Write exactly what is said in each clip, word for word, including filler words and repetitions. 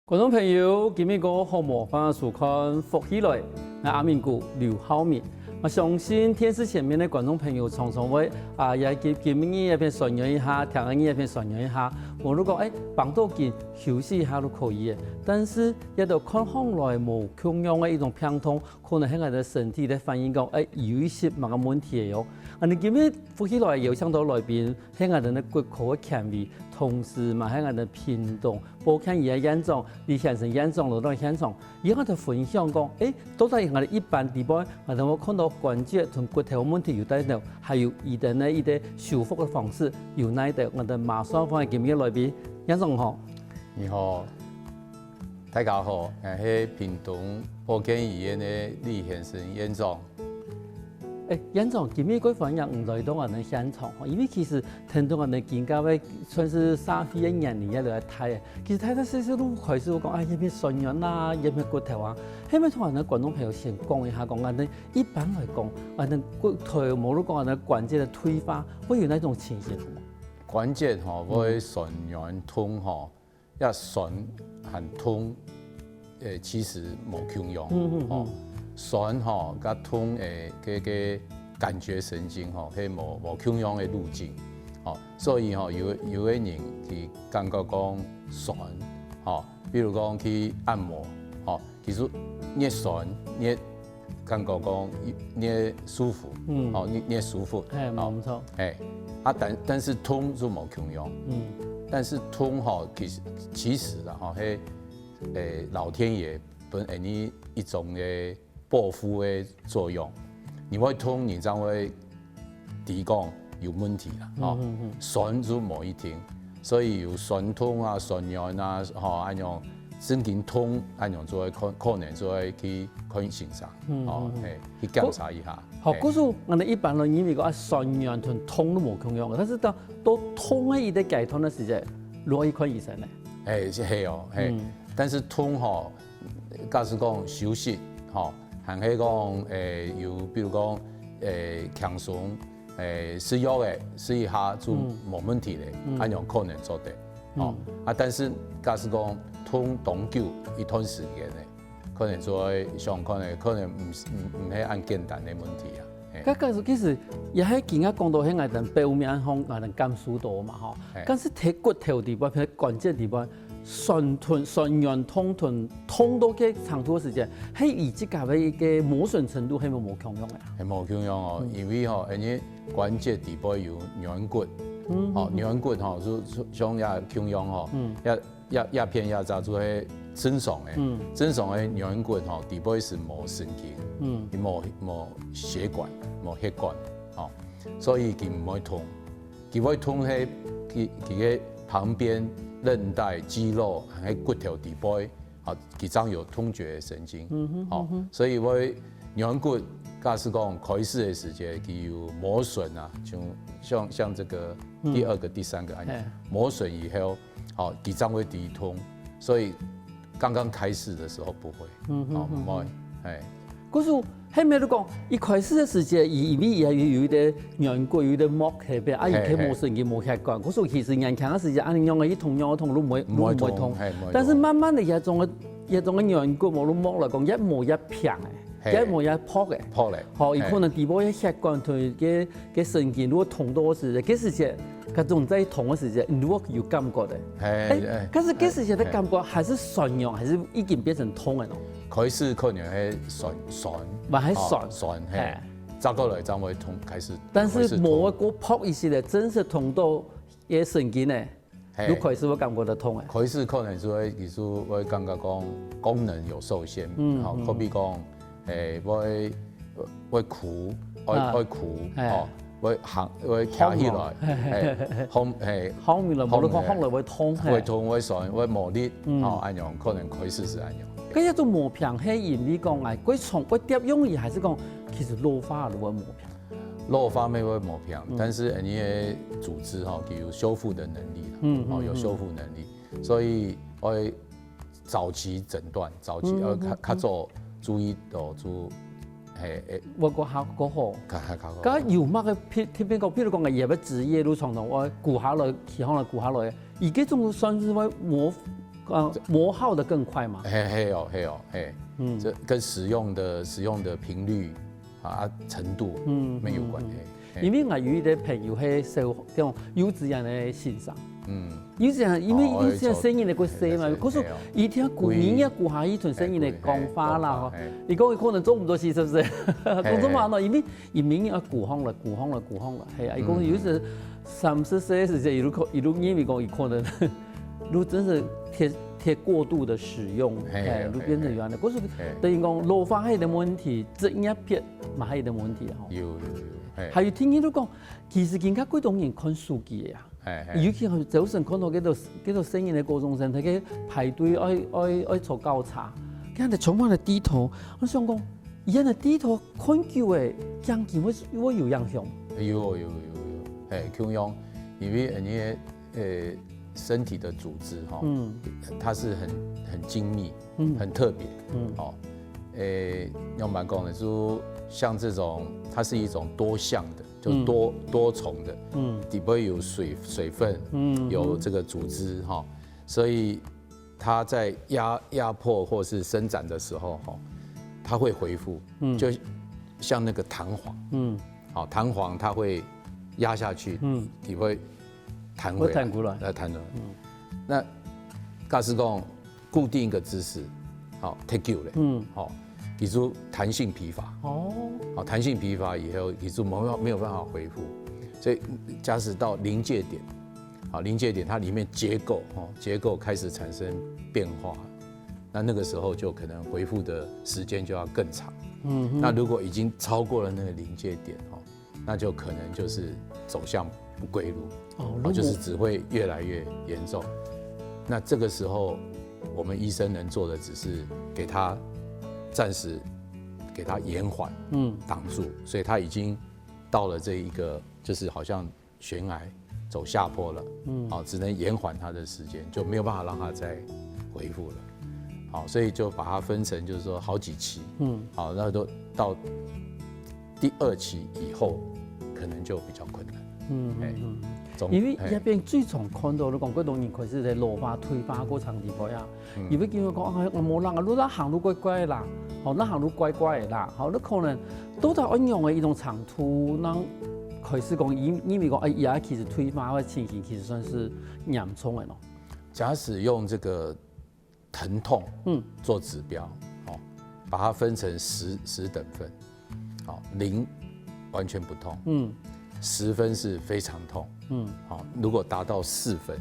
觀眾朋友，今晡日个好無？歡迎收看《福氣來》，𠊎阿明哥劉浩明。𠊎相信電視前面个觀眾朋友常常會啊，也今今晡日也片酸軟一下，聽日也片酸軟一下。無論講，哎，放到緊休息一下都可以个。但是，這兜看起來無共樣个一種病痛，可能係𠊎兜身體在反映講，哎，有一息麼个問題个喲。啊，𠊎今晡日福氣來邀請到來賓， 係𠊎兜个骨科个權威，同時嘛係𠊎兜屏東保健醫院院長李顯生院長來到現場，佢摎𠊎兜分享講，哎，到底𠊎兜一般底背，𠊎兜會看到關節同骨頭問題有哪兜，還有佢兜个一個修復个方式有哪兜，𠊎兜馬上歡迎今晡日个來賓，院長好。你好，大家好，𠊎係屏東保健醫院个李顯生院長。 哎，院長，今晡日个歡迎你來到𠊎兜現場吼，因為其實聽到𠊎兜今下个算係社會个年齡也來大个，其實大大細細都開始會講，啊，這片酸軟啊，這片骨頭啊，係毋係同𠊎兜觀眾朋友先講一下，講𠊎兜一般來講，𠊎兜骨頭無論講𠊎兜關節个退化，會有哪種情形？關節吼，會酸軟痛吼， 這酸和痛，呃，其實無共樣，嗯，嗯，嗯。吼。酸吼，佮痛，呃，个，个感覺神經吼，係無，無共樣个路徑。吼，所以吼，有，有个人佢感覺講酸，吼，比如講去按摩，吼，其實越酸，越 感覺講你，你舒服，嗯。吼，你，你舒服，嘿，吼。無錯。嘿，啊，但，但是痛就無共樣。嗯。但是痛吼，其實，其實啦，吼，係，誒，老天爺分人一種个報復个作用。你會痛，你正會知講有問題啦，吼。嗯，嗯，嗯。酸就無一定，所以有酸痛啊、酸軟啊，吼，恁樣神經痛，恁樣就會可，可能就會去看先生，嗯，吼，嗯，嗯。嘿，去檢查一下。好，嘿。故所，𠊎兜一般人認為講啊，酸軟同痛都無共樣个，但是到，到痛个一個階段个時節，就愛去看醫生呢。嘿，係，係哦，嘿。嗯。但是痛吼， 假使講休息，吼，還係講，誒，有，比如講，誒，輕鬆，誒，食藥仔，食一下就，嗯。無問題咧，嗯。恁樣可能做得，吼。嗯。啊，但是假使講痛當久一段時間咧，可能就愛想看咧，可能毋，毋，毋係恁簡單个問題啊。 嘿。該，該其實也係今下講到係𠊎兜表面上𠊎兜感受到嘛，吼。嘿。但是在骨頭底背，在關節底背，酸痛、酸軟痛、痛，痛到該程度个時節，係佢自家个一個磨損程度係無，無共樣个啊。係無共樣哦，嗯。因為吼，因為關節底背有軟骨，嗯，吼，嗯，嗯。軟骨吼，就，就像也共樣吼，嗯。也 這，這片這隻就係正常个，嗯。正常个軟骨吼，底背係無神經，嗯。佢無，無血管，無血管，吼，所以佢毋會痛。佢會痛係佢，佢个旁邊韌帶、肌肉，還有骨頭底背，吼，佢正有痛覺个神經，嗯哼，吼，嗯哼。所以會軟骨，假使講開始个時節，佢有磨損啊，像，像，像這個第二個、嗯。第三個恁樣，嘿。磨損以後， 吼，佢正會知痛，所以剛剛開始的時候不會，嗯哼，吼，毋會，嗯哼。嘿。故所，係毋係你講，一開始个時節，佢因為佢還有，有一個軟骨，有一個膜在該，啊，佢，嘿，無神經，無血管，故所其實年輕个時節，恁樣个一痛，樣个痛，都毋會，毋會痛，都毋會痛。嘿，毋會痛。但是慢慢个，這種个，這種个軟骨，無論膜來講，越磨越平个。 嘿。該無也薄个。薄咧。吼，有可能底背个血管同該，該神經如果通到个時節，該時節，該種在通个時節，你如果有感覺个。嘿，哎，哎，該時，該時節个感覺還係酸軟，還係已經變成痛个咯？開始可能係酸，酸，嘛還酸。哦，酸，嘿。嘿。再過來正會痛，開始，但是開始痛。無个過薄一息个，真實通到个神經呢， 嘿。就開始會感覺到痛个。開始可能就會，其實會感覺講功能有受限，嗯，吼，嗯。可比講，誒，會，會跍，會，啊。會跍，嘿。吼，會行，會徛起來，䟘落，嘿，嘿，嘿，嘿。䟘，嘿。䟘起來，無論講䟘起來會痛，嘿。會痛，會痠，會無力，嗯。吼，恁樣可能開始係恁樣。該這種磨平係因為講，哎，過長，過疊用力，還係講其實老化就會磨平？ 老化乜會磨平，嗯。但是你个組織吼，佢有修復的能力啦，嗯，吼，嗯，有修復能力，所以愛早期診斷，早期，嗯，呃，較，嗯，較早注意到，就，嘿，會，會較，較好。較，較，較好。該有麼个譬，譬如講，譬如講，也要職業路上頭，𠊎跍下來，起好來跍下來，佢這種算係會磨，呃，磨耗得更快嘛。嘿，嘿哦，嘿哦，嘿，嗯。这跟使用的，使用的频率啊，啊，程度嗯，没有关系。嗯，嗯。嘿。因为我有一个朋友，嘿，小，这种幼稚园的先生。嗯。幼稚园，因为哦，幼稚园生意个个细嘛，哎，可是嘿哦。一定要顾，贵。你也顾下一种生意个讲法啦，嘿，贵，嘿，吼。讲法，嘿。你讲可能做不到事，是不是？嘿，讲做嘛，嘿。因为 伊明明要顾好了，顾好了，顾好了，嘿啊，伊讲有时三十岁个时节，伊都可，伊都认为讲，伊可能，都真是太，太过度的使用，嘿，嘿，都变成原来。嘿。可是嘿。等于讲，老化还有个问题，职业病嘛还有个问题吼。有，有，有，嘿。还有听人都讲，其实今个几多人看手机个啊。 嘿，嘿。尤其係早晨看到幾多，幾多細人个高中生，佢个排隊愛，愛，愛坐校車，佢等充滿了低頭，我想講，佢等个低頭看久个，眼睛會，會有影響。有，有，有，有，嘿，共樣，因為人家，呃，身體的組織吼，嗯。它是很，很精密，嗯。很特別，嗯。哦，呃，用蠻講的，就像這種，它是一種多項的， 就多，嗯。多重的，嗯。底部有水，水分，嗯。有这个组织哈，所以它在压，压迫或是伸展的时候哈，它会回复，嗯。就像那个弹簧，嗯。好，弹簧它会压下去，嗯。底部弹回来，会弹过来。呃，弹回来。嗯。那假使讲 固定一个姿势，好，忒久了，嗯。好，其实弹性疲乏。哦。好，弹性疲乏以后，其实没有，没有办法恢复，所以假使到临界点，好，临界点它里面结构，哦，结构开始产生变化，那那个时候就可能恢复的时间就要更长。嗯哼。那如果已经超过了那个临界点，哦， 那就可能就是走向不归路，哦，哦，就是只会越来越严重。那这个时候，我们医生能做的只是给他暂时给他延缓，嗯。挡住，所以他已经到了这一个，就是好像悬崖走下坡了，嗯。好，只能延缓他的时间，就没有办法让他再恢复了。好，所以就把它分成，就是说好几期，嗯。好，那都到第二期以后，可能就比较困难。嗯，哎，嗯，嗯。总，因为哎。这边最常看到，你讲过多人开始在老化、退化过程地步呀，嗯。你会经常讲，哎，我无人啊，你那行路怪怪啦，好，那行路怪怪的啦，好，那可能都在安样的一种长途，那开始讲，因，因为讲，哎，也其实退化的情形其实算是严重的咯。假使用这个疼痛，嗯。做指标，哦，把它分成十，十等份，哦，零完全不痛，嗯。十分是非常痛，嗯。好，如果达到四分，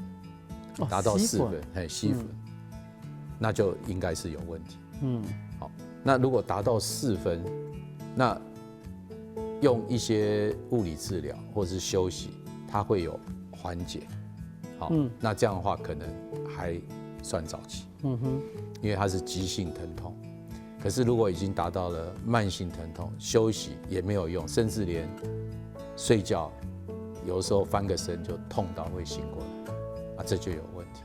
哦，达到四分，四分。嘿，四分，嗯。那就应该是有问题。嗯。好，那如果达到四分，那用一些物理治疗或是休息，它会有缓解。好，嗯。那这样的话可能还算早期。 嗯哼。因为它是急性疼痛。可是如果已经达到了慢性疼痛，休息也没有用，甚至连睡觉，有的时候翻个身就痛到会醒过来，啊，这就有问题。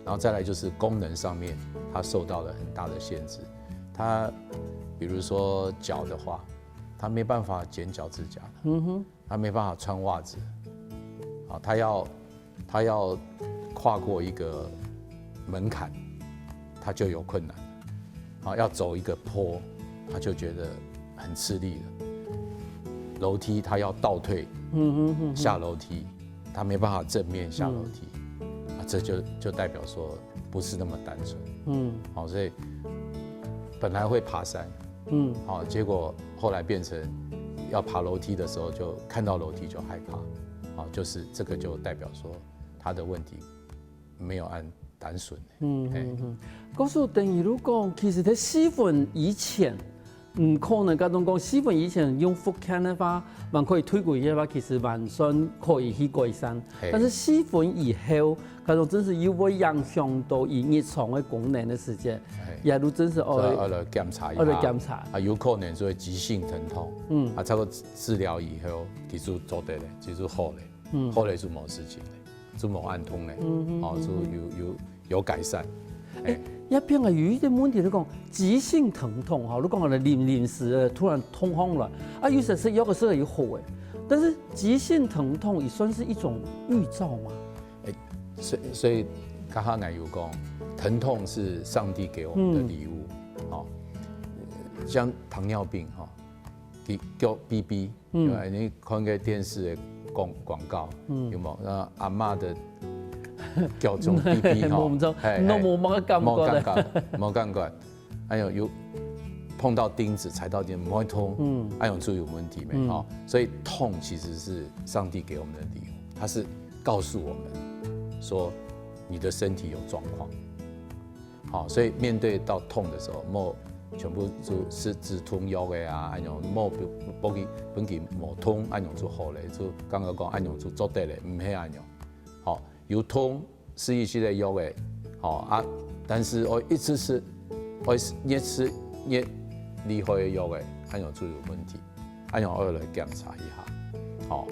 然后再来就是功能上面，它受到了很大的限制。它，比如说脚的话，它没办法剪脚趾甲了，嗯哼。它没办法穿袜子，啊，它要，它要跨过一个门槛，它就有困难。啊，要走一个坡，它就觉得很吃力了。楼梯它要倒退，嗯哼，嗯哼。下楼梯，它没办法正面下楼梯，嗯。啊，这就，就代表说不是那么单纯。嗯。好，所以本来会爬山，嗯。好，结果后来变成要爬楼梯的时候，就看到楼梯就害怕，好，就是这个就代表说他的问题没有按单纯。嗯，嘿。嗯，嗯。可是等于如果其实在四分以前，嗯，可能该种讲四分以前用复健的话，还可以退过去的话，其实还算可以去改善。嘿。但是四分以后， 搿种真是又會影響到佢日常个功能个時節，哎。也都真是愛，所以愛來檢查一下。愛來檢查。啊，有可能就會急性疼痛，嗯。啊，差不多治療以後，佢就做得了，佢就好了，嗯。好了就無事情了，就無恁痛了，嗯，嗯，哦，嗯，就有，有，有改善。哎，哎。這片啊，有一个問題，你講急性疼痛，吼，你講个臨，臨時个突然痛風了，啊，有時係有个時候又好个，但是急性疼痛也算是一種預兆嗎？ 哎，所以，所以剛剛奶油講，疼痛是上帝给我们的礼物，哦，像糖尿病哈，给叫 B B，嗯，因为你看个电视的广广告，嗯，有没有？那阿嬷的叫种 B B 哈，我们知道，嘿，那我们感觉，没感觉，没感觉。哎呦，有碰到钉子、踩到钉子，不会痛，嗯，哎呦，就有问题没哈？所以痛其实是上帝给我们的礼物，它是告诉我们说你的身体有状况。好，所以面对到痛的时候，莫全部就食止痛药个啊，哎呦，莫不不给本给莫痛，哎呦就好嘞，就刚刚讲哎呦就做得嘞，唔系哎呦。好，有痛食一息个药个，好啊，但是我一直吃，我越吃越厉害个药个，哎呦就有问题。 哎呦，我来检查一下。好，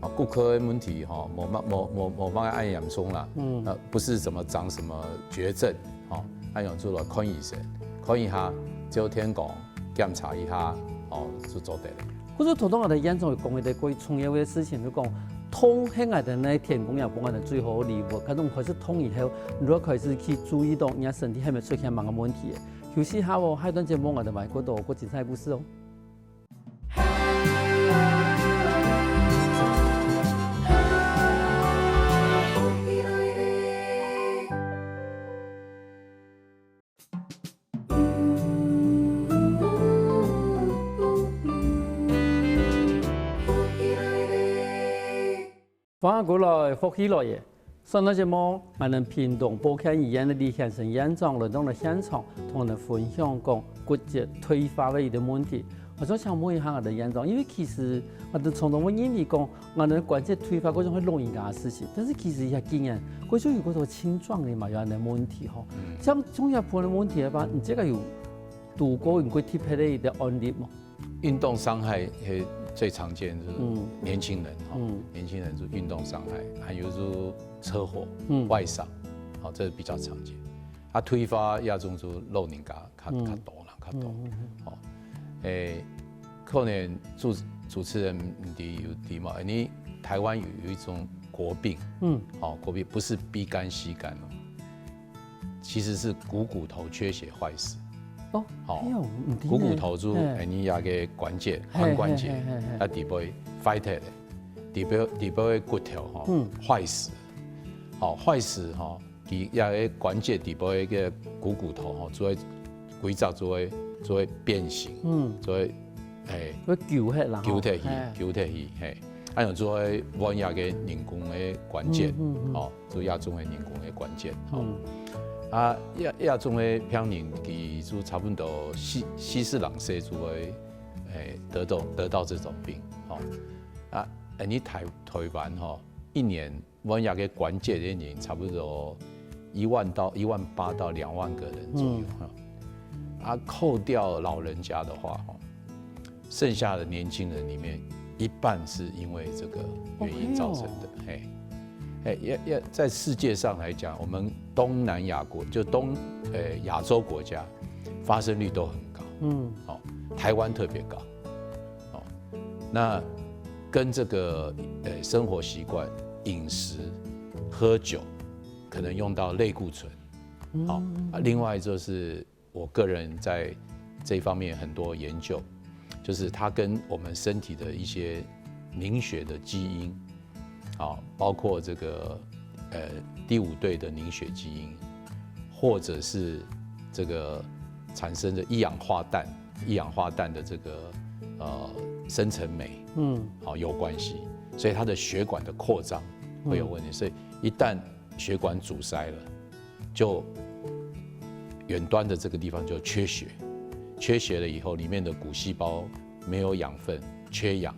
啊，骨科的问题哈，无嘛无无无嘛爱严重啦，嗯，呃，不是怎么长什么绝症，好，哎呦，就来看医生，看一下，照天讲，检查一下，哦，就做得了。可是头先个院长有讲一个最重要的事情，就讲痛係个人个天公也分个人最好个礼物，可能开始痛以后，你就开始去注意到你个身体系毋系出现么个问题。休息下哦，下一段节目我们还有更多更精彩个故事哦。 歡迎過來，福氣來了。上段節目，𠊎等屏東保健醫院个李顯生院長來到了現場，同𠊎等分享講骨質退化个一個問題。𠊎想請問一下𠊎等院長，因為其實𠊎等常常會認為講，𠊎等關節退化，該種係老人家个事情，但是其實這幾年，該種有較多青壯年嘛，有恁樣个問題吼。嗯。像這一部分个問題个話，你這個有堵過有過特別个一個案例無？ 運動傷害係最常見，就是嗯年輕人哈，嗯年輕人就運動傷害，還有就車禍、嗯外傷，好，這比較常見。啊，退化也種就老人家較嗯較多啦，較多。嗯嗯嗯好，誒，可能主主持人你有提嘛，你台灣有有一種國病，嗯好，國病不是B肝、C肝哦，其實是股骨頭缺血壞死。哦，好哎呦，毋知呢。股骨頭就嘿哎你那個關節、嘿髖關節，嘿嘿嘿嘿啊底背壞忒了，底背底背个骨頭吼，嗯壞死，好壞死吼，佢那個關節底背个股骨頭吼，就會規則就會就會變形，嗯就會哎會勼忒啦，吼勼忒去，嘿勼忒去，嘿，啊用就會換那個人工个關節，嗯嗯嗯吼。 主要做為人工个關節，吼。嗯啊，這這種个病人，佢就差不多四四十零歲就會，誒，得到得到這種病，吼。啊，誒，你台台灣吼，一年換這個關節个人差不多一萬到一萬八到兩萬個人左右，嗯吼。啊，扣掉老人家的話，吼， 剩下的年輕人裡面，一半是因為這個原因造成的。哦，嘿哦。嘿，也也在世界上來講，我們東南亞國就東呃亞洲國家發生率都很高。嗯。哦，台灣特別高。哦，那跟這個呃生活習慣、飲食、喝酒，可能用到類固醇。好，啊，另外就是 我個人在這方面很多研究，就是它跟我們身體的一些凝血的基因，啊，包括這個呃第五對的凝血基因，或者是這個產生的一氧化氮，一氧化氮的這個呃生成酶，嗯，好，有關係，所以它的血管的擴張會有問題，所以一旦血管阻塞了， 就遠端的這個地方就缺血，缺血了以後，裡面的骨細胞沒有養分，缺氧，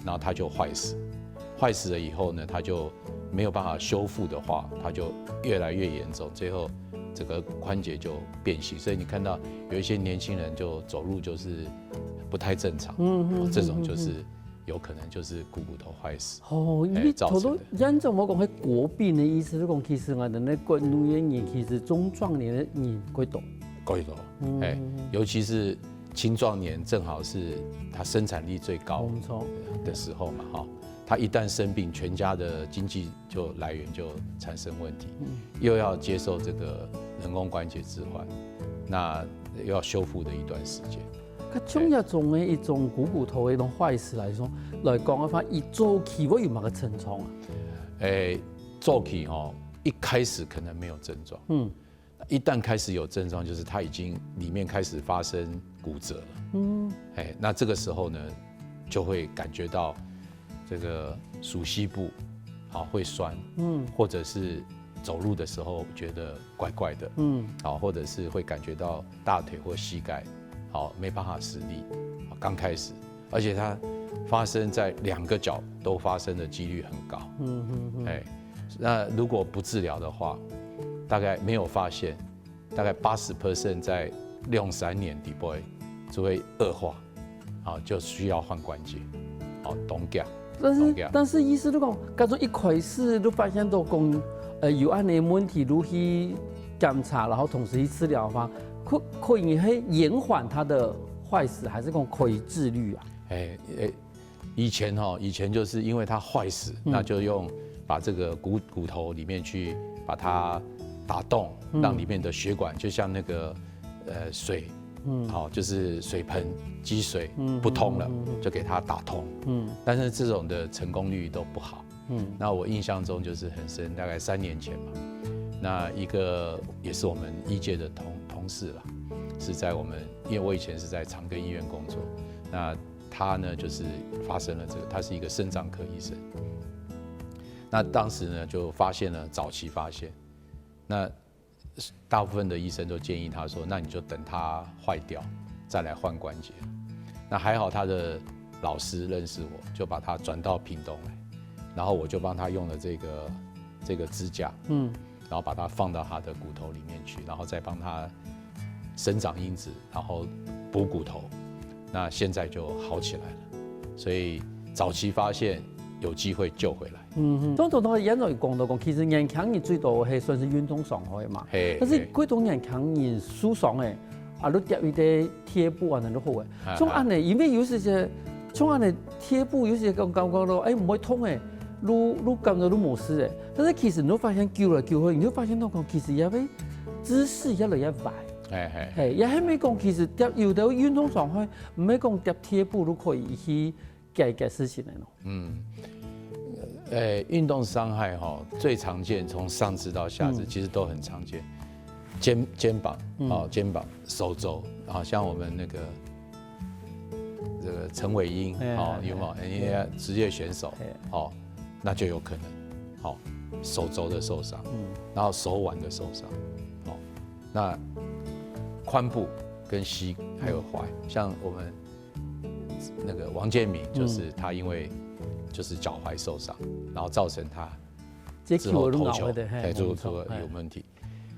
然後它就壞死。壞死了以後呢，它就沒有辦法修復的話，它就越來越嚴重，最後整個關節就變形。所以你看到有一些年輕人就走路就是不太正常，嗯嗯，這種就是有可能就是股骨頭壞死。 哦，因為頭頭院長無講係國病个意思，係講其實𠊎等个國內个人其實中壯年个人較多。較多，嗯，哎，尤其是青壯年，正好是他生產力最高的時候嘛，哈，他一旦生病，全家的经济就来源就产生问题，又要接受这个人工关节置换，那又要修复的一段时间。佢从一种个一种股骨头个一种坏死来说来讲个话，佢早期会有么个症状啊？诶，早期哦，一开始可能没有症状，嗯，一旦开始有症状，就是他已经里面开始发生骨折了，嗯，哎，那这个时候呢，就会感觉到这个属膝部，好，会酸，嗯，或者是走路的时候觉得怪怪的，嗯，好，或者是会感觉到大腿或膝盖，好，没办法使力，刚开始，而且它发生在两个脚都发生的几率很高，嗯嗯嗯，哎，那如果不治疗的话，大概没有发现，大概八十 percent 在两三年底部就会恶化，啊，就需要换关节，好，动脚。但是，但是意思就讲，假如一开始就发现到讲，呃，有恁个问题，就去检查，然后同时去治疗的话，可可以去延缓它的坏死，还是讲可以治愈啊？哎哎，以前哈，以前就是因为它坏死，那就用把这个骨骨头里面去把它打洞，让里面的血管就像那个呃水，嗯，好，就是水盆积水不通了，就给它打通，嗯，但是这种的成功率都不好，嗯，那我印象中就是很深，大概三年前嘛，那一个也是我们医界的同同事啦，是在我们，因为我以前是在长庚医院工作，那他呢就是发生了这个，他是一个肾脏科医生，那当时呢就发现了早期发现，那大部分的医生都建议他说，那你就等它坏掉再来换关节。那还好他的老师认识我，就把他转到屏东来，然后我就帮他用了这个这个支架，嗯，然后把它放到他的骨头里面去，然后再帮他生长因子，然后补骨头，那现在就好起来了。所以早期发现有机会救回来。嗯，总总到现在讲到讲，其实年轻人最多系算是运动伤害嘛。嘿，但是过多年轻人受伤个，啊，你跌一个贴布啊，那就好个。啊像恁呢，因为有时节，像恁呢贴布，有时节讲讲讲到，哎，毋会痛个，愈愈感觉愈无事个。但是其实你会发现久了久了，你会发现到讲，其实也会姿势越来越歪。嘿嘿，嘿，也还没讲，其实跌有的运动伤害，毋会讲跌贴布都可以去解决事情个咯。嗯，呃，运动伤害哈，最常见从上肢到下肢，其实都很常见。肩肩膀，哦，肩膀、手肘，啊，像我们那个这个陈伟英，哎哦，哎有没有？人家职业选手哎，哦，那就有可能，好，手肘的受伤，然后手腕的受伤，哦，那髋部跟膝还有踝，像我们那个王建民，就是他因为就是脚踝受伤，然后造成他这之后头球，球都熬的，嘿，哎，就没错说有问题，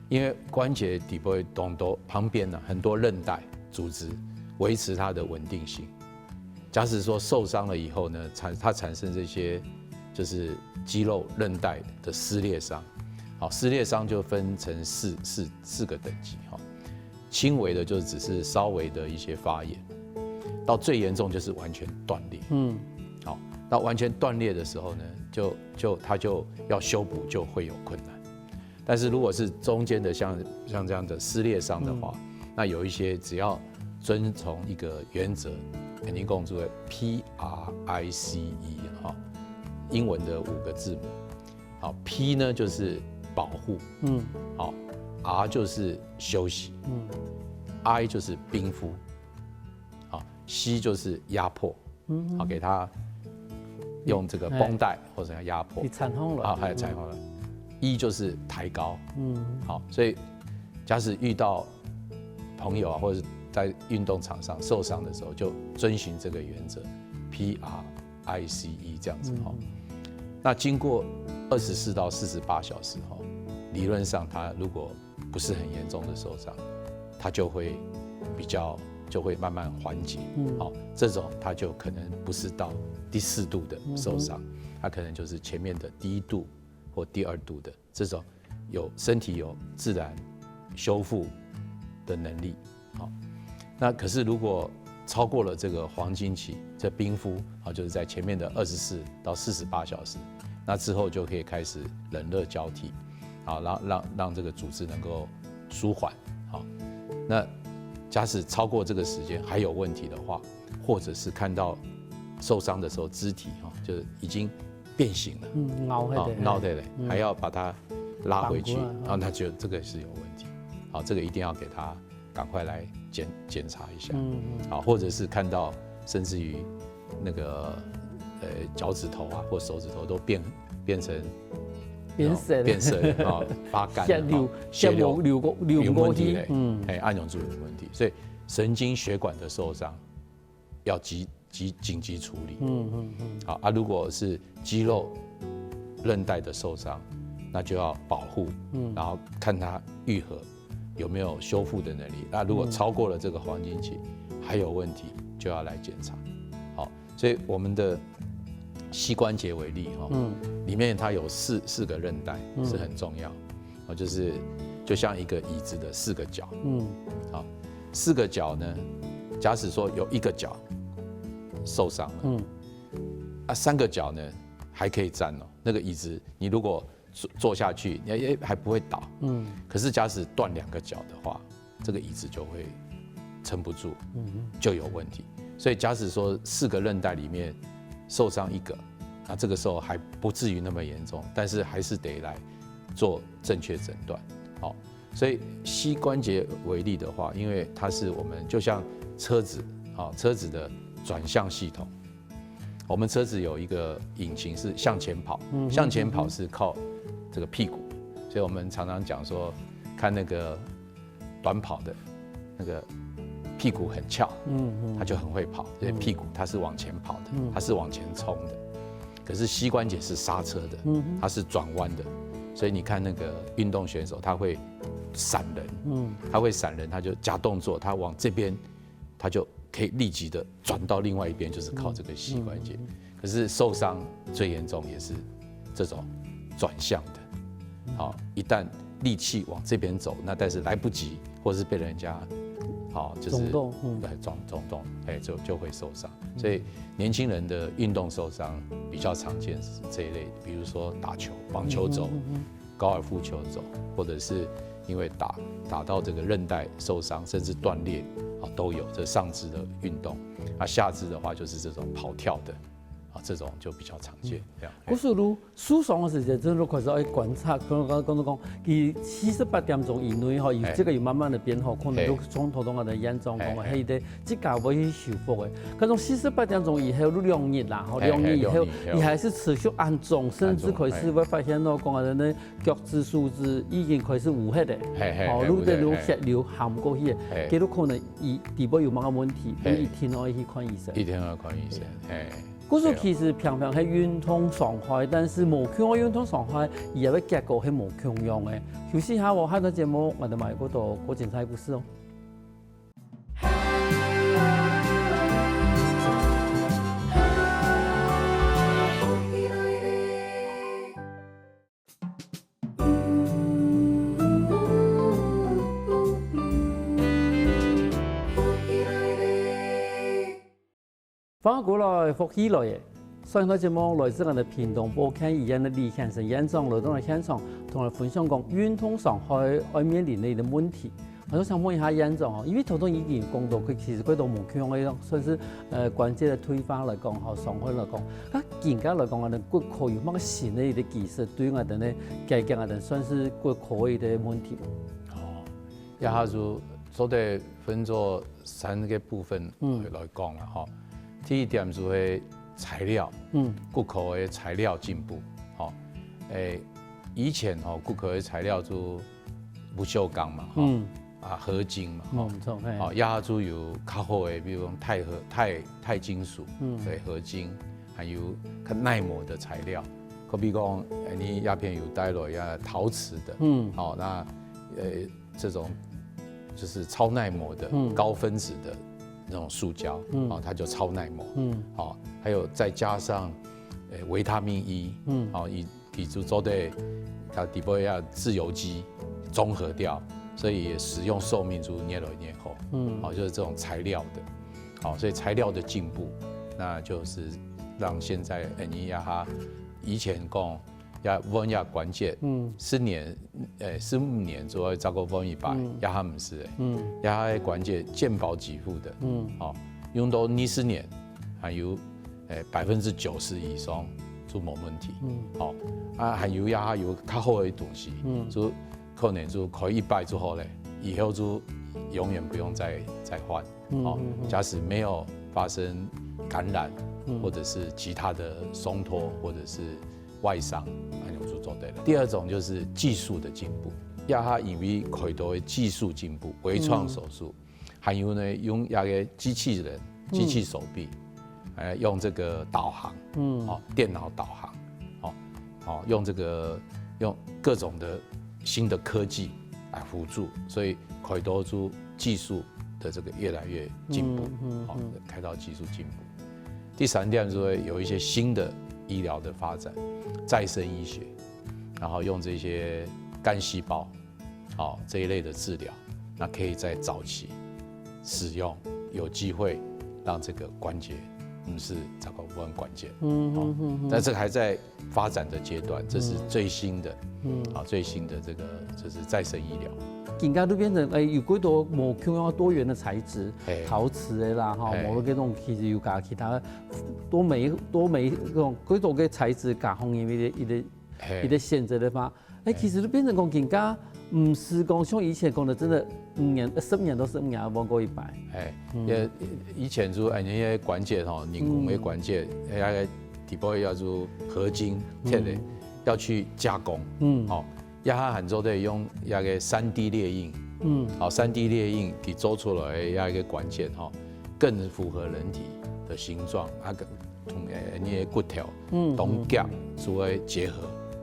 因为关节底部会动多旁边呢很多韧带组织维持它的稳定性。假使说受伤了以后呢，产它产生这些就是肌肉韧带的撕裂伤，好，撕裂伤就分成四四四个等级哈。轻微的就只是稍微的一些发炎，到最严重就是完全断裂。嗯，好，那完全断裂的时候呢，就就它就要修补就会有困难。但是如果是中间的像像这样的撕裂伤的话，那有一些只要遵从一个原则，肯定共住的 P R I C E 哈，英文的五个字母。好，P 呢就是保护，嗯，好，R 就是休息，嗯，I 就是冰敷，好，C 就是压迫，嗯，好，给他用这个绷带或者要压迫你，惨痛了啊，还有产后了。E 就是抬高，嗯，好，所以假使遇到朋友啊，或者是在运动场上受伤的时候，就遵循这个原则，P R I C E 这样子哈。那经过二十四到四十八小时哈，理论上他如果不是很严重的受伤，他就会比较就会慢慢缓解。嗯，好，这种他就可能不是到第四度的受伤，他可能就是前面的第一度或第二度的这种有身体有自然修复的能力。好，那可是如果超过了这个黄金期，这冰敷啊，就是在前面的二十四到四十八小时，那之后就可以开始冷热交替，啊，让让让这个组织能够舒缓，好，那假使超过这个时间还有问题的话，或者是看到受伤的时候肢体哈，就是已经变形了，嗯，拗起啊，来，拗起来，嗯还要把它拉回去，绑过来啊，那就这个是有问题，好，这个一定要给他赶快来检检查一下，嗯嗯，好，或者是看到甚至于那个呃脚趾头啊或手指头都变变成变色了变色了啊，发干了血流啊，血流流流过流有过去问题嘞，，嗯哎，暗涌柱有问题，所以神经血管的受伤要急急紧急处理。嗯嗯嗯，好啊，如果是肌肉韧带的受伤，那就要保护，嗯然后看它愈合有没有修复的能力。那如果超过了这个黄金期，还有问题，就要来检查。好，所以我们的膝关节为例哈，嗯里面它有四四个韧带嗯是很重要，啊，就是就像一个椅子的四个脚，嗯好，四个脚呢，假使说有一个脚受伤了，嗯啊，三个脚呢还可以站哦。那个椅子你如果坐坐下去，也也还不会倒。嗯可是假使断两个脚的话，这个椅子就会撑不住，嗯就有问题。所以假使说四个韧带里面受伤一个，那这个时候还不至于那么严重，但是还是得来做正确诊断。好，所以膝关节为例的话，因为它是我们就像车子啊，车子的转向系统，我们车子有一个引擎是向前跑，嗯向前跑是靠这个屁股，所以我们常常讲说，看那个短跑的那个屁股很翘，嗯嗯，他就很会跑，因为屁股它是往前跑的，嗯它是往前冲的。可是膝关节是刹车的，嗯它是转弯的，所以你看那个运动选手，他会闪人，嗯他会闪人，他就假动作，他往这边，他就可以立即的转到另外一边，就是靠这个膝关节。可是受伤最严重也是这种转向的，好，一旦力气往这边走，那但是来不及，或是被人家，好，就是撞到嗯对撞撞到，哎，就就会受伤。所以年轻人的运动受伤比较常见是这一类，比如说打球、棒球肘、嗯高尔夫球肘，或者是因为打打到这个韧带受伤，甚至断裂啊，都有。这上肢的运动，啊，下肢的话就是这种跑跳的，啊，这种就比较常见。这样。故事路受傷个時節，真係開始愛觀察，可能講講講，佢四十八點鐘以內吼，有嘿這個有慢慢的變好，可能嘿就從頭到尾的演講講，嘿嘿，對，這個會去修復个。可能四十八點鐘以後，兩日啦，吼，嘿兩日以後嘿兩日以，後佢還係持續恁重，甚至開始會發現到講啊，那腳趾、手指已經開始烏黑个，嘿嘿吼，嘿路得流烏黑血流淌過去个，嘿佢都可能佢底背有麼个問題，嘿你一定愛去看醫生。一定要看医生，哎。故所其實平常係運動傷害，但是無共樣運動傷害，佢个結果係無共樣个。休息下，下段節目，𠊎兜還過多過精彩故事哦。歡迎過來，福氣來了！上一段節目來自𠊎兜屏東保健醫院个李先生院長來到𠊎現場，同𠊎分享講運動傷害愛面臨个一個問題。𠊎就想問一下院長哦，因為頭先已經講到，佢其實佢都無共樣个，算是呃關節个退化來講，吼，傷害來講，該今下來講，𠊎兜骨科有麼个新个一個技術，對𠊎兜呢，解決𠊎兜算是骨科个一個問題無？哦，這下就做得分做三個部分嗯來講啦，吼。第一點就係材料，嗯骨科个材料進步，吼。誒，以前吼，骨科个材料就不鏽鋼嘛，吼，嗯，啊，合金嘛，吼。無錯，嘿，哦，這下就有較好个，比如講鈦合、鈦、鈦金屬，嗯對，合金，還有較耐磨的材料。可比講，誒，你這片有帶來呀，陶瓷的，嗯好，那呃这种就是超耐磨的、嗯高分子的那种塑胶，嗯哦，它就超耐磨。嗯好，还有再加上呃维他命 E，嗯好，以以及做的它底部要自由基中和掉，所以使用寿命就越来越好。嗯好，就是这种材料的。好，所以材料的进步，那就是让现在，哎，你呀哈，以前讲要弯呀关节，嗯，十年，呃，十五年左右才个弯一擺，嗯，呀哈毋是，嗯，呀哈个关节健保给付的，嗯，好，用到二十年，还有，呃，百分之九十以上就无问题，嗯，好，啊，还有呀哈有较好的东西，嗯，就可能就开一擺就好了，以后就永远不用再再换。嗯，哦，嗯，嗯，假使没有发生感染，嗯，或者是其他的松脱，或者是外伤，那种就做对了。第二种就是技术的进步，呀哈因为开刀的技术进步，微创手术，嗯，还有呢，用那个机器人、机器手臂，嗯，呃，用这个导航，嗯，哦，电脑导航，哦，哦，用这个用各种的新的科技来辅助，所以开刀就技术的这个越来越进步，嗯，嗯，哦，嗯，开刀技术进步。第三点就是有一些新的医疗的发展，再生医学，然后用这些干细胞，哦，这一类的治疗，那可以在早期使用，有机会让这个关节，嗯，是这个弯关节，嗯，哦，嗯，嗯，嗯，但这个还在发展的阶段，这是最新的，嗯，啊，最新的这个就是再生医疗。今下都变成，哎，有几多無共样多元的材质，嘿，陶瓷的啦，哈，嘿，無个种其实有加其他多媒多媒这种几多个材质，加方面的一个，嘿，一个选择的话，哎，其实都变成讲今下毋是讲像以前讲的，真的五年、呃十年都是五年要弯过一擺。哎，嗯，也以前就哎，那些关节吼，人工的关节，嗯，哎，底部要就合金、铁的，嗯，要去加工，嗯，哦，也还很多的用那个三 D 列印，嗯，好，三 D 列印给做出来的那个关节哈，更符合人体的形状，那个同呃你的骨头，嗯，同脚做个结合，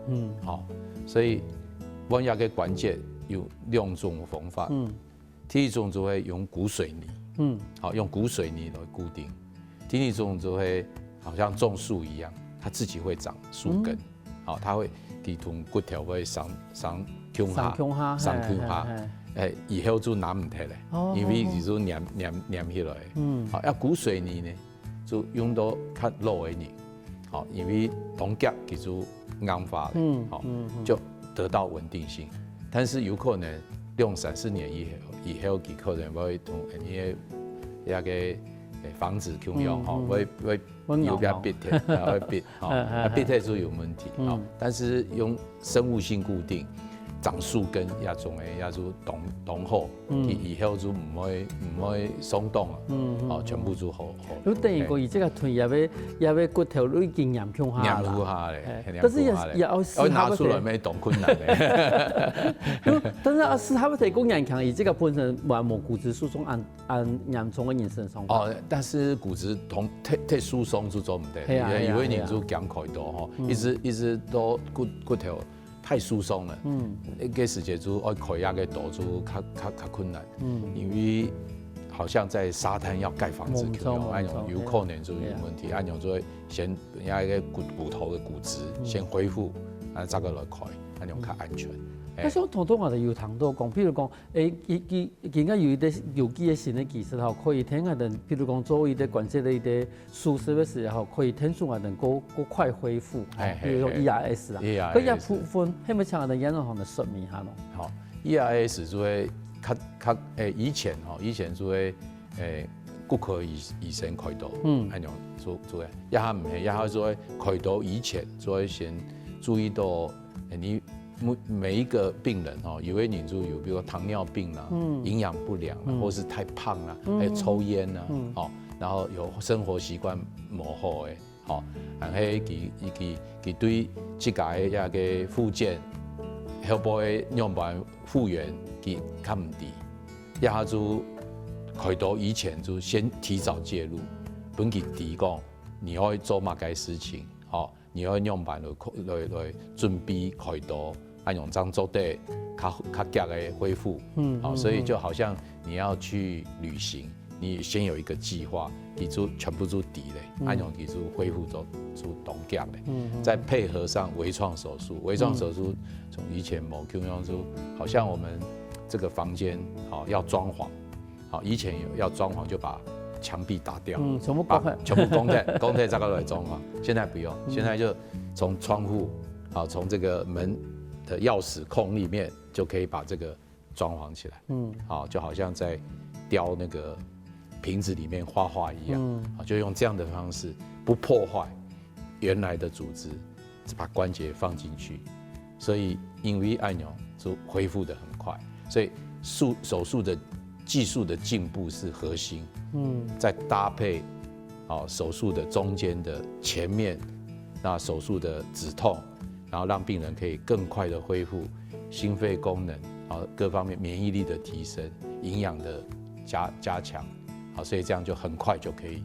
嗯，好，所以弯那个关节有两种方法，嗯，第一种就会用固水泥，嗯，好，用固水泥来固定，第二种就会好像种树一样，它自己会长树根，嗯，好，它会，佢同骨头會生生共下，生共下，生共下，嘿，嘿，嘿，哎，以后就拿毋脱了，哦，因为佢就黏黏黏起来，嗯，好，要固水泥呢，就用到較老的人，好，因为同脚佢就硬化了，嗯，好，嗯，嗯，就得到稳定性。但是有可能用三十年以后，以后佢可能会同你的那个房子共样，吼，嗯，嗯，会会有个壁铁，啊，会壁，吼，嗯，嗯，啊，壁铁就有问题，嗯，吼。但是用生物性固定，长树根也种个也就当当好，嗯，以以后就毋会毋会松动啊，嗯，嗯，哦，全部就好好。就等于讲，伊这个腿也要也要骨头都已经黏共下了，黏共下咧，哎，黏共下咧，但是也也要适合个，要拿出来，也当困难咧。但是啊，适合个骨硬强，伊这个本身还无骨质疏松按按严重个人身上。哦，但是骨质同特特疏松就做毋得，嘿啊，嘿啊，因为你就讲开刀吼，嘿啊，嗯，一直一直都骨骨头 太疏松了，嗯，那个时节就愛開那个刀就較較較困难，嗯，因为好像在沙滩要盖房子，猛冲，有没有？那种有可能就有问题，猛冲，那种就会先让那个骨骨头的骨质先恢复，啊，再过来开，那种较安全。哎，但是我头拄仔有听到讲，比如讲， 誒，佢佢佢應該有一個有機个新个技術吼，可以聽下等，比如講做一個關節个一個手術个時候，可以聽出來等過過快恢復，吼，比如講E R S啊，E R S，可以啊部分，係咪請等院長同你說明下咯？好，E R S就係較較誒以前吼，以前就係誒骨科醫醫生開刀，嗯，恁樣做做个，也還毋係，也還做開刀以前，就會先注意到誒你 每每一个病人吼，有个人就有，比如说糖尿病啦，嗯，营养不良啦，嗯，或是太胖啦，嗯，还有抽烟啦，嗯，吼，然后有生活习惯无好诶，吼，然后佢佢佢佢对自家个那个复健，后背个样板复原，佢看毋知，也就开刀以前就先提早介入，分佢知讲你要做么个事情，吼。 你要用板来来来准备开刀，啊，用这样做得较较强个恢复。嗯，好，所以就好像你要去旅行，你先有一个计划，你就全部都抵嘞，嗯，啊，用你就恢复做做当强嘞，嗯，再配合上微创手术，微创手术从以前某 Q 用就好像我们这个房间好要装潢，好以前有要装潢就把墙壁打掉，嗯，全部关起来。全部关起来，关起来再过来装潢。现在不用，现在就从窗户，啊，从这个门的钥匙孔里面就可以把这个装潢起来。嗯，啊，就好像在雕那个瓶子里面花花一样，嗯，啊，就用这样的方式，不破坏原来的组织，把关节放进去，所以因为按钮就恢复得很快，所以术手术的技术的进步是核心。嗯，再搭配，哦，手术的中间的前面，那手术的止痛，然后让病人可以更快的恢复心肺功能，啊，各方面免疫力的提升，营养的加加强，啊，所以这样就很快就可以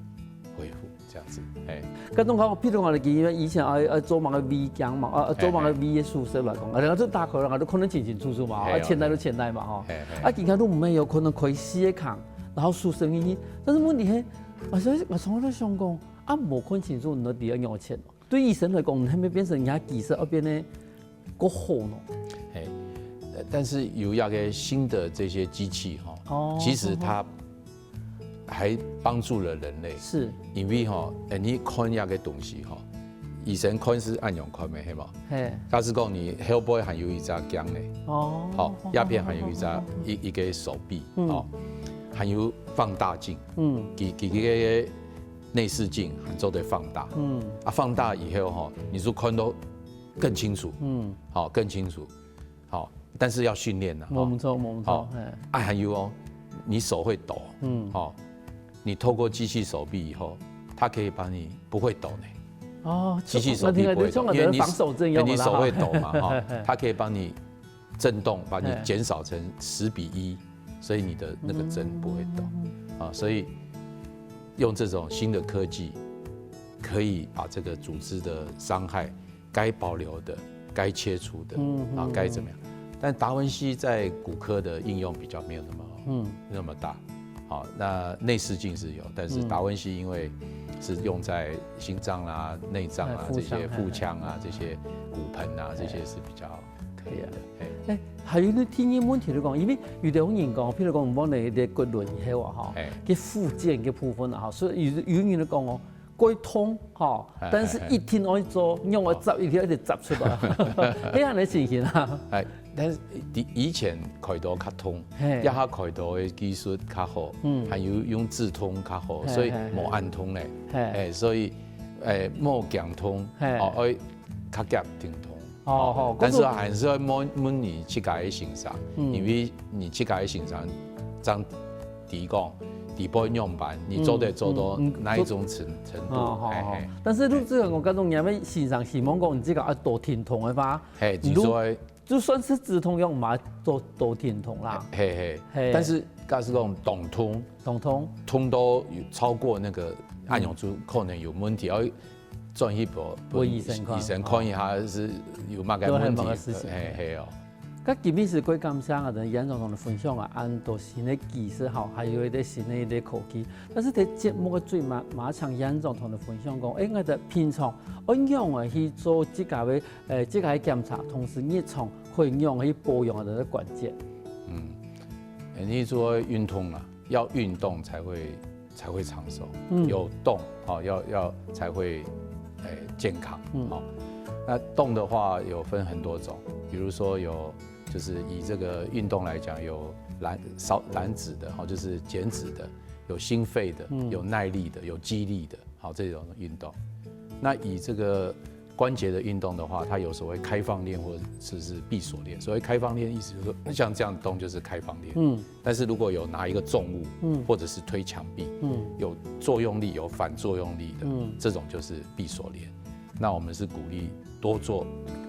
恢复。这样子，哎，該種講，譬如講，你以前愛愛做麼个胃鏡嘛，啊，做麼个胃个手術來講，啊，然後就打開，然後就可能清清楚楚嘛，啊，前來就前來嘛，吼，啊，今天都沒有可能開四个孔，然後手術入去，但是問題係，啊，所以我從來都想講，啊，無看清楚，你到底愛用錢咯？對醫生來講，你還沒變成人家技術，要變得過好咯。哎，但是有一个新的这些机器哈，哦，其实它还帮助了人类。是，因为哈，哎，你看一个东西哈，以前看是按样看的，系嘛？嘿，假使讲你后背还有一只鏡呢，哦，好，下片还有一只一一个手臂，哦，还有放大镜，嗯，几几个内视镜还做得放大，嗯，啊，放大以后哈，你就看到更清楚，嗯，好，更清楚，好，但是要训练呐，我们做我们做，哎，啊，还有哦，你手会抖，嗯，好，你透过机器手臂以后，它可以帮你不会抖呢。哦，机器手臂不会抖，因为你防守阵用，你手会抖嘛，哈，它可以帮你震动，把你减少成十比一，所以你的那个针不会抖啊。所以用这种新的科技，可以把这个组织的伤害该保留的、该切除的，嗯，啊，该怎么样？但达文西在骨科的应用比较没有那么，嗯，那么大。好，那内视镜是有，但是达文西因为是用在心脏啦、内脏啊这些腹腔啊、这些骨盆啊这些是比较可以的。哎，还有个第二问题就讲，因为有的人讲，譬如讲，我们个骨轮以后啊，哈，个附件个部分啊，哈，所以有有人就讲哦。 過痛吼，但是一定愛做，用愛接一定愛接出來，係恁樣情形啊。哎，但是以以前開刀較痛，這下開刀个技術較好，還有用止痛較好，所以無恁痛咧。哎，所以哎無驚痛，哦，愛較遽停痛。 哦，但是還是要問問你自家个先生，因為你自家个先生正知講，底部樣板，你做得做到哪一種程程度。哦，好，好。但是你這个我感覺你个先生希望講你這个愛多停動个話，嘿，你就就算是止痛藥嘛，多多停動啦。嘿嘿，但是假使講動痛，動痛，痛到有超過那个按用就可能有問題，而 轉去問醫生看，醫生看一下是有麼个問題，係係哦。該今日係蓋感謝啊，同楊總同你分享啊，恁多新个技術吼，還有一个新个一个科技。但是在節目个最尾，馬上楊總同你分享講，誒，𠊎等平常愛仰般去做自家个，誒，自家个檢查，同時日常可以仰般去保養𠊎等个關節。嗯，誒，你做運動啊， 要運動才會才會長壽，有動哦，要要才會誒健康哦。那動的話有分很多種，比如說有就是以這個運動來講，有燃燒燃脂的哦，就是減脂的，有心肺的，有耐力的，有肌力的，好這種運動。那以這個 關節的運動的話，它有所謂開放鏈或者是閉鎖鏈。所謂開放鏈意思就是說，像這樣動就是開放鏈。嗯，但是如果有拿一個重物，嗯，或者是推牆壁，嗯，有作用力有反作用力的，嗯，這種就是閉鎖鏈。那我們是鼓勵多做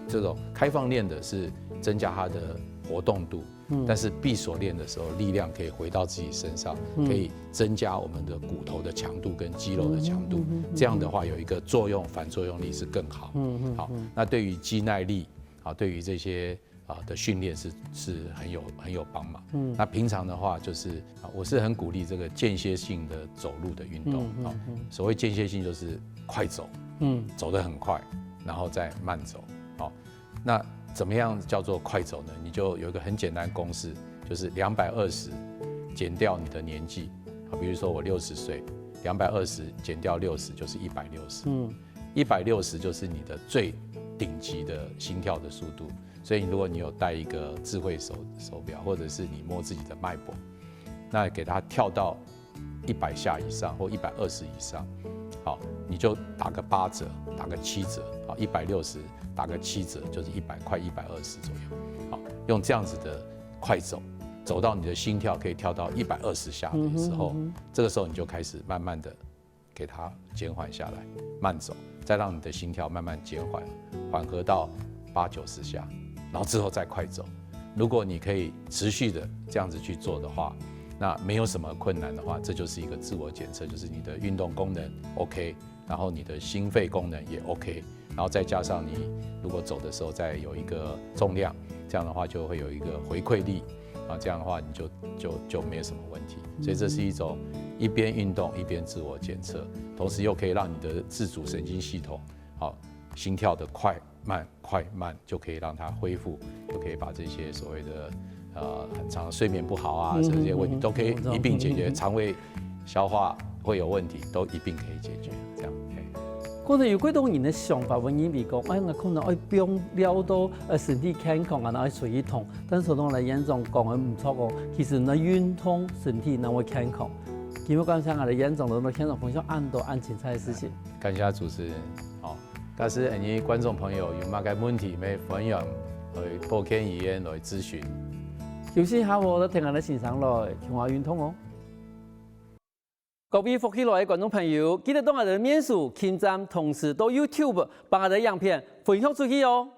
這種開放鏈的，是增加它的活動度， 但是閉鎖鏈的時候，力量可以回到自己身上，可以增加我們的骨頭的強度跟肌肉的強度。這樣的話，有一個作用反作用力是更好。好，那對於肌耐力啊，對於這些啊的訓練是是很有很有幫忙。那平常的話，就是啊，我是很鼓勵這個間歇性的走路的運動啊。所謂間歇性，就是快走，嗯，走得很快，然後再慢走，好。 那怎麼樣叫做快走呢？你就有一個很簡單的公式，就是兩百二十減掉你的年紀，啊，比如说我六十岁，两百二十减掉六十就是一百六十，嗯，一百六十就是你的最顶级的心跳的速度。所以如果你有戴一个智慧手手表，或者是你摸自己的脉搏，那给它跳到一百下以上或一百二十以上，好，你就打个八折，打个七折，好，一百六十打个七折就是一百块，一百二十左右，好，用这样子的快走，走到你的心跳可以跳到一百二十下的时候，这个时候你就开始慢慢的给它减缓下来，慢走，再让你的心跳慢慢减缓，缓和到八九十下，然后之后再快走。如果你可以持续的这样子去做的话，那没有什么困难的话，这就是一个自我检测，就是你的运动功能 OK，然后你的心肺功能也 OK，然后再加上你如果走的时候再有一个重量，这样的话就会有一个回馈力，啊，这样的话你就就就没有什么问题。所以这是一种一边运动一边自我检测，同时又可以让你的自主神经系统，好，心跳的快慢快慢就可以让它恢复，就可以把这些所谓的呃很长的睡眠不好啊，这些问题都可以一并解决，肠胃消化会有问题都一并可以解决，这样。嘿。可能有幾多人的想法會認為講，哎，𠊎可能愛放尞到呃身體健康啊，然後愛出去動。但是同來院長講个毋錯哦，其實呢運動身體能會健康。今日感謝𠊎个院長來到現場分享恁多恁精彩个事情。感謝主持人，好，假使你觀眾朋友有麼个問題，乜歡迎來保健醫院來諮詢。休息下，我來聽𠊎个先生來，共下運動哦。 各位福氣來个觀眾朋友，記得到𠊎兜个面書、撳讚，同時到YouTube幫𠊎兜个影片分享出去哦！